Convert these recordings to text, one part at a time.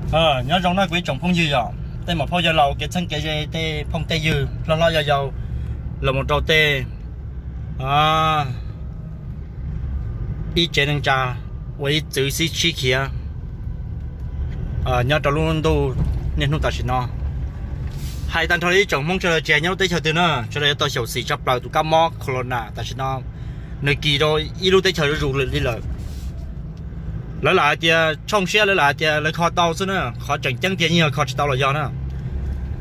Nyob zoo nawb kuv ib tsoom phooj ywg, yog tej muam phauj yawg laus, kev txheeb kev ze, tej phooj tej ywg hlob hlob yau yau, los mus rau tej ib tsev neej tsa uas ib txwm sib sib khiav nyob rau lub ntuj niaj hnub tam sim no. Hais tag nrho li ib tsoom Hmoob sawv daws tsis hais nyob lub teb chaws twg na, sawv daws yuav tau xyaum xim tshaj plaws tus kab mob corona tam sim no. Nws kis rau ib lub teb chaws zuj zus li lawm. Lawv lam hais tias tshooj siab, lawv lam hais tias lawv kho tau xwb na, qhov tseem ceeb tiag yeej yog kho tsis tau los yog na.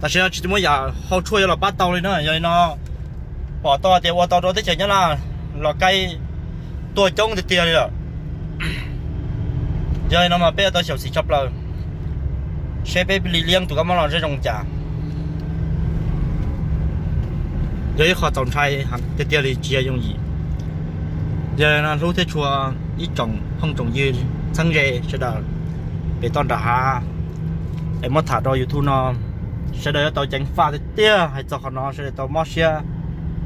Tam sim no tsis muaj yam hau tshuaj yuav los pab tau li na. Yog li no pom tau tias ua tau rau teb chaws Nyab Laj los kaib tuaj coob tiag tiag li lawm. Yog li no mas peb yuav tau xyaum xim tshaj plaws seb peb li liab tus kab mob no seb zoo cas. Yog ib qho txaus ntshai tiag tiag li, tsis yog yooj yim. Yog li no hlub thiab tshua ib tsoom phooj tsoom ywg txheeb ze sawv daws pem toj nram hav es muab tham rau YouTube no, sawv daws yuav tau ceev faj tiag tiag. Hais txog qhov no sawv daws tau mob siab.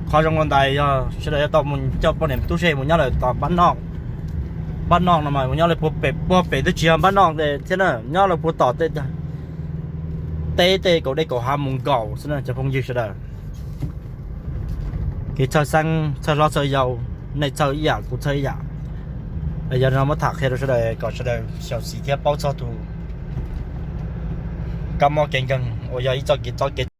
Qhov zoo los ntawm yog sawv daws yuav tau mus coj poj niam tub se mus nyob lawm tom npab noj. Npab noj no mas mus nyob lawv puag pem, puag pem twb tsis yog npab noj thiab na, nyob lawv puag tom tej teb tej kaum dej kaum hav mus nkaum xwb na cov phooj ywg sawv daws. Kev txhawj xeeb txhawj hlob txhawj yau, nej txhawj ib yam kuv txhawj ib yam. Yog li no muab tham qhia rau sawv daws kom sawv daws xyaum xim thiab paub txog tus kab mob kev nkeeg uas yog ib txoj kev txob kev